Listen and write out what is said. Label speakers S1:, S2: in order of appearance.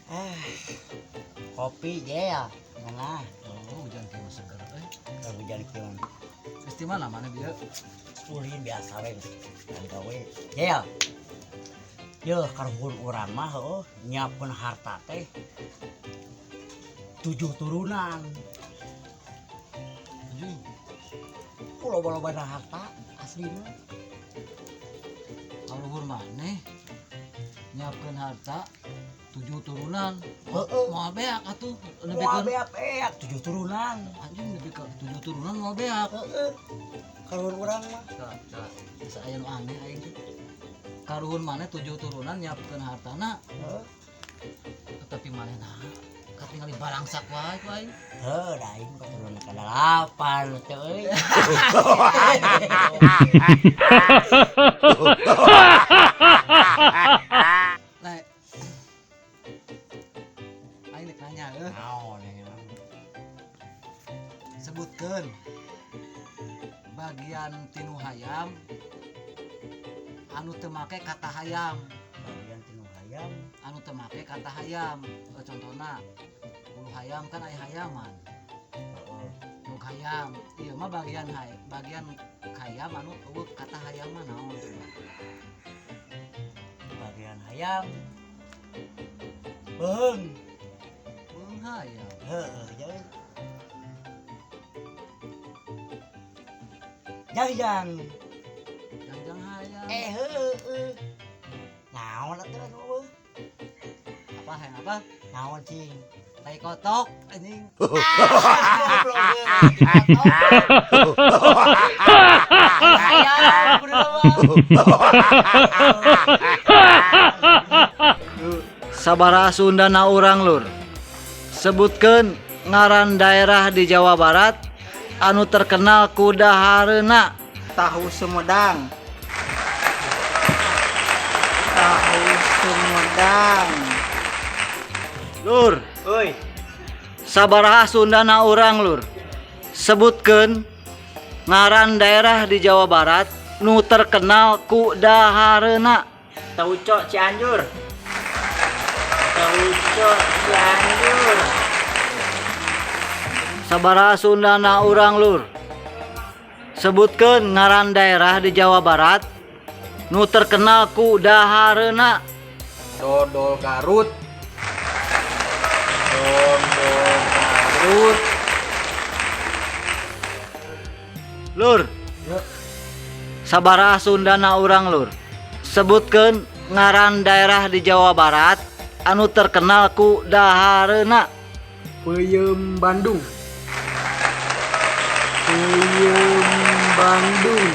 S1: Ah, kopi je ya. Mana?
S2: Oh, hujan kieu mah seger euy.
S1: Kalau hujan kieu mah.
S2: Geus di mana mana bieu?
S1: Ulin biasa we geus gawe. Jel. Yeuh karuhun urang mah heueuh nyiapkeun harta teh 7 turunan.
S2: Anjing.
S1: Ku loba-lobana harta aslina.
S2: Kaluhur maneh nyiapkeun harta 7 turunan.
S1: Heeh.
S2: Moal beak atuh.
S1: Moal beak-beak 7 turunan.
S2: Anjing nepi ka 7 turunan moal beak.
S1: Heeh. Karuhun urang mah.
S2: Salah, salah. Asa aya nu aneh aing teh. Karuhun maneh 7 turunan nyiapkeun hartana.
S1: Heeh.
S2: Tapi maneh nah katingali balangsak wae ku aing.
S1: Heuh, da aing keturunan ka 8 teh euy.
S2: Lah aing rek nanya euy.
S1: Naon ya?
S2: Sebutkeun bagian tinu hayam anu teu make kata hayam.
S1: Bagian tinu hayam
S2: anu teu make kata hayam. Contohna bulu hayam kan aya hayaman.
S1: Heeh.
S2: Bulu hayam ieu mah bagian hay, bagian hayam anu eueuh kata hayam mah naon coba?
S1: Bagian hayam beuheung.
S2: Beuheung hayam.
S1: Heeh, jauh. Jangjang.
S2: Jangjang hayam.
S1: Heeh. Naon atuh anu eueuh?
S2: Apa hayam apa?
S1: Naon cing?
S2: Tai kotok anjing.
S1: Goblok euy, tai kotok. Hayam kudu mah.
S2: Sabaraha Sundana urang lur. Sebutkeun ngaran daerah di Jawa Barat anu terkenal ku dahareuna.
S3: Tahu Sumedang. Tahu Sumedang.
S2: Lur.
S3: Oi.
S2: Sabaraha Sundana urang lur. Sebutkeun ngaran daerah di Jawa Barat nu terkenal ku dahareuna.
S3: Tauco Cianjur. Tauco Cianjur.
S2: Sabaraha Sundana urang lur. Sebutkeun ngaran daerah di Jawa Barat nu terkenal ku dahareuna.
S3: Dodol Garut. Dodol Garut.
S2: Lur. Sabaraha Sundana urang lur. Sebutkeun ngaran daerah di Jawa Barat anu terkenal ku dahareuna.
S3: Peuyeum Bandung. Peuyeum Bandung.